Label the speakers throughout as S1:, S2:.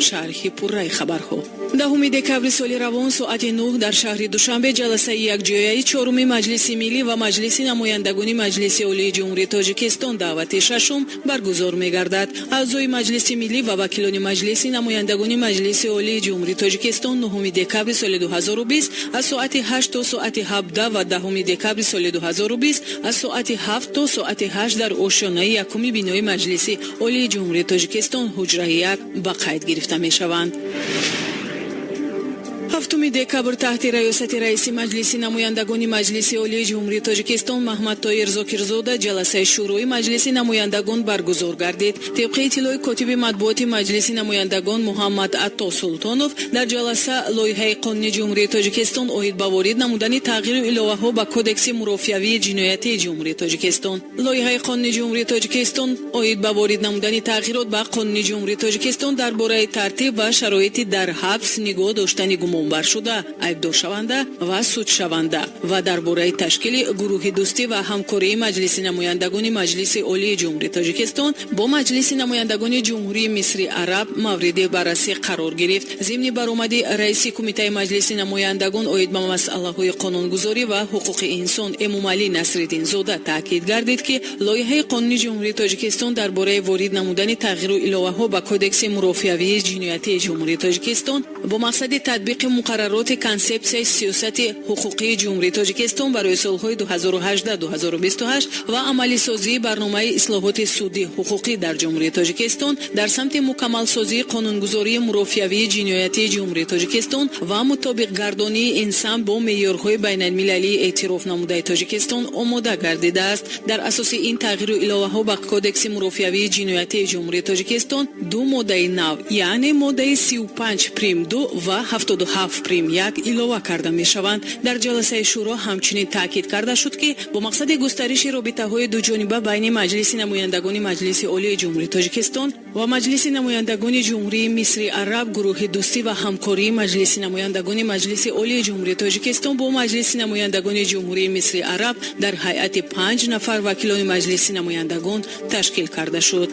S1: Шарҳи пурраи хабарҳо. 10 декабри соли равон соати 9 дар шаҳри Душанбе ҷаласаи якҷояи чоруми Маҷлиси миллӣ ва Маҷлиси намояндагони Маҷлиси Олии Ҷумҳурии Тоҷикистон, даъвати шашум, баргузор мегардад. Аъзои Маҷлиси миллӣ ва вакилони Маҷлиси намояндагони Маҷлиси Олии Ҷумҳурии Тоҷикистон 9 декабри соли 2020 аз соати 8 то соати 17 ва 10 декабри соли 2020 аз соати 7 то соати 8 дар ошёнаи якуми бинои Маҷлиси Олии Ҷумҳурии Тоҷикистон, ҳуҷраи 1, ба қайд гирифта мешаванд. 7 декабр таҳти раёсати раиси Маҷлиси намояндагони Маҷлиси Олии Ҷумҳурии Тоҷикистон Маҳмад Тоир Зокирзода ҷаласаи Шӯрои Маҷлиси намояндагон баргузор гардид. Тибқи иттилои котиби матбуоти Маҷлиси намояндагон Муҳаммад Атто Султонов, дар ҷаласа лоиҳаи қонуни Ҷумҳурии Тоҷикистон оид ба ворид намудани тағйиру иловаҳо ба Кодекси мурофиавии ҷиноятии Ҷумҳурии Тоҷикистон, лоиҳаи қонуни Ҷумҳурии Тоҷикистон оид ба ворид намудани тағйирот ба Қонуни Ҷумҳурии Тоҷикистон дар бораи тартиб ва шароити дар ҳабс нигоҳ доштани гумонбаршуда, айбдоршаванда ва судшаванда ва дар бораи ташкили гурӯҳи дӯстӣ ва ҳамкории Маҷлиси намояндагони Маҷлиси Олии Ҷумҳурии Тоҷикистон бо Маҷлиси намояндагони Ҷумҳурии Мисри Араб мавриди баррасӣ қарор гирифт. Зимни баромади раиси Кумитаи Маҷлиси намояндагон оид ба масъалаҳои қонунгузорӣ ва ҳуқуқи инсон Эмомалӣ Насриддинзода таъкид гардид, ки лоиҳаи қонуни Ҷумҳурии Тоҷикистон дар бораи ворид намудани тағйиру иловаҳо ба Кодекси мурофиавии ҷиноятии Ҷумҳурии Тоҷикистон бо мақсади татбиқи муқаррароти Консепсияи сиёсати ҳуқуқии Ҷумҳурии Тоҷикистон барои солҳои 2018-2028 ва амалисозии барномаи ислоҳоти судӣ ҳуқуқӣ дар Ҷумҳурии Тоҷикистон дар самти мукаммалсозии қонунгузории мурофиавии ҷиноятии Ҷумҳурии Тоҷикистон ва мутобиқгардонии ин самт бо меъёрҳои байналмилалии эътироф намудаи Тоҷикистон омода гардидааст. Дар асоси ин тағйиру иловаҳо ба Кодекси мурофиавии ҷиноятии Ҷумҳурии Тоҷикистон ду моддаи нав, яъне моддаи 35 прим 2 ва 77 прим 1 илова карда мешаванд. Дар ҷаласаи шӯро ҳамчунин таъкид карда шуд, ки бо мақсади густариши робитаҳои дуҷониба байни Маҷлиси намояндагони Маҷлиси Олии Ҷумҳурии Тоҷикистон ва Маҷлиси намояндагони Ҷумҳурии Мисри Араб гурӯҳи дӯстӣ ва ҳамкории Маҷлиси намояндагони Маҷлиси Олии Ҷумҳурии Тоҷикистон бо Маҷлиси намояндагони Ҷумҳурии Мисри Араб дар ҳайати панҷ нафар вакилони Маҷлиси намояндагон ташкил карда шуд.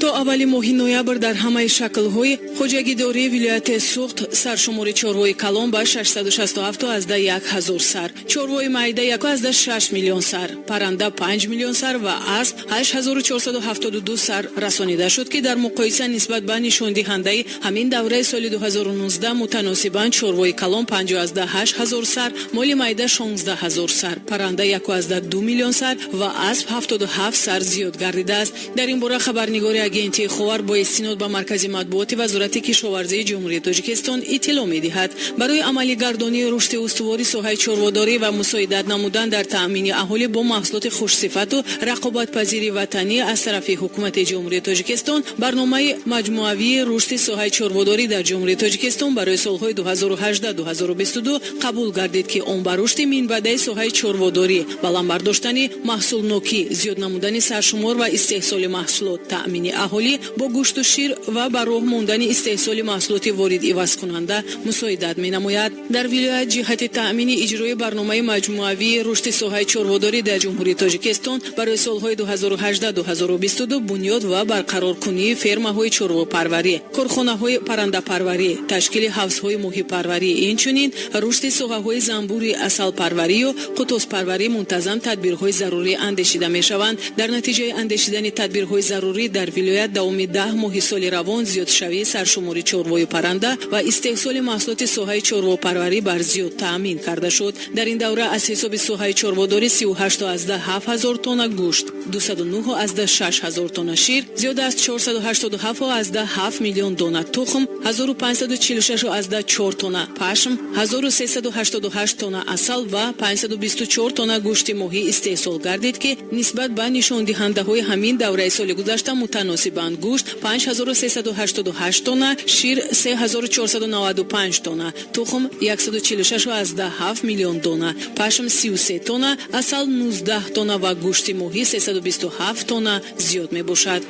S1: То аввали моҳи ноябр дар ҳамаи шаклҳои хоҷагидории вилояти Суғд саршумори чорвои калон ба 667,1 ҳазор сар, чорвои майда 1,6 миллион сар, парранда 5 миллион сар ва асп 8472 сар расонида шуд, ки дар муқоиса нисбат ба нишондиҳандаи ҳамин давраи соли 2019 мутаносибан чорвои калон 5,8 ҳазор сар, моли майда 16 ҳазор сар, парранда 1,2 миллион сар ва асп 77 сар зиёд гардидааст. Дар ин бора хабарнигори агентии «Ховар» бо истинод ба маркази матбуоти Вазорати кишоварзии Ҷумҳурии Тоҷикистон иттилоъ медиҳад. Барои амалигардонии рушди устувори соҳаи чорводорӣ ва мусоидат намудан дар таъмини аҳолӣ бо маҳсулоти хушсифату рақобатпазири ватанӣ аз тарафи Ҳукумати Ҷумҳурии Тоҷикистон барномаи маҷмӯавии рушди соҳаи чорводорӣ дар Ҷумҳурии Тоҷикистон барои солҳои 2018-2022 қабул гардид, ки он ба рушди минбаъдаи соҳаи чорводорӣ, баланд бардоштани маҳсулнокӣ, зиёд намудани саршумор ва истеҳсоли маҳсулот, таъмини аҳолӣ бо гӯшту шир ва ба роҳ мондани истеҳсоли маҳсулоти ворид-ивазкунанда мусоидат менамояд. Дар вилоят ҷиҳати таъмини иҷрои барномаи маҷмӯавии рушди соҳаи чорводорӣ дар Ҷумҳурии Тоҷикистон барои солҳои 2018-2022 бунёд ва барқароркунии фермаҳои чорвопарварӣ, корхонаҳои паррандапарварӣ, ташкили ҳавзҳои моҳипарварӣ, инчунин рушди соҳаҳои занбури асалпарварию қутозпарварӣ мунтазам тадбирҳои зарурӣ андешида мешаванд. Дар натиҷаи андешидани тадбирҳои зарурӣ дар вилоят давоми 10 моҳи соли равон зиёдшавии саршумори чорвою парранда ва истеҳсоли маҳсулоти соҳаи чорвопарварӣ бар зиёд таъмин карда шуд. Дар ин давра аз ҳисоби соҳаи чорводорӣ 38,7 ҳазор тонна гӯшт, 209,6 ҳазор тонна шир, зиёда аз 487,7 миллион дона тухм, 1546,4 тонна пашм, 1388 тонна асал ва 524 тонна гӯшти моҳӣ истеҳсол гардид, ки нисбат ба нишондиҳандаҳои ҳамин давраи соли гузашта мутаносибан гӯшт 5388 тонна, шир 3495 тонна, тухм 146,7 миллион дона, пашм 33 тонна, асал 19 тонна ва гӯшти моҳӣ 327 тонна зиёд мебошад.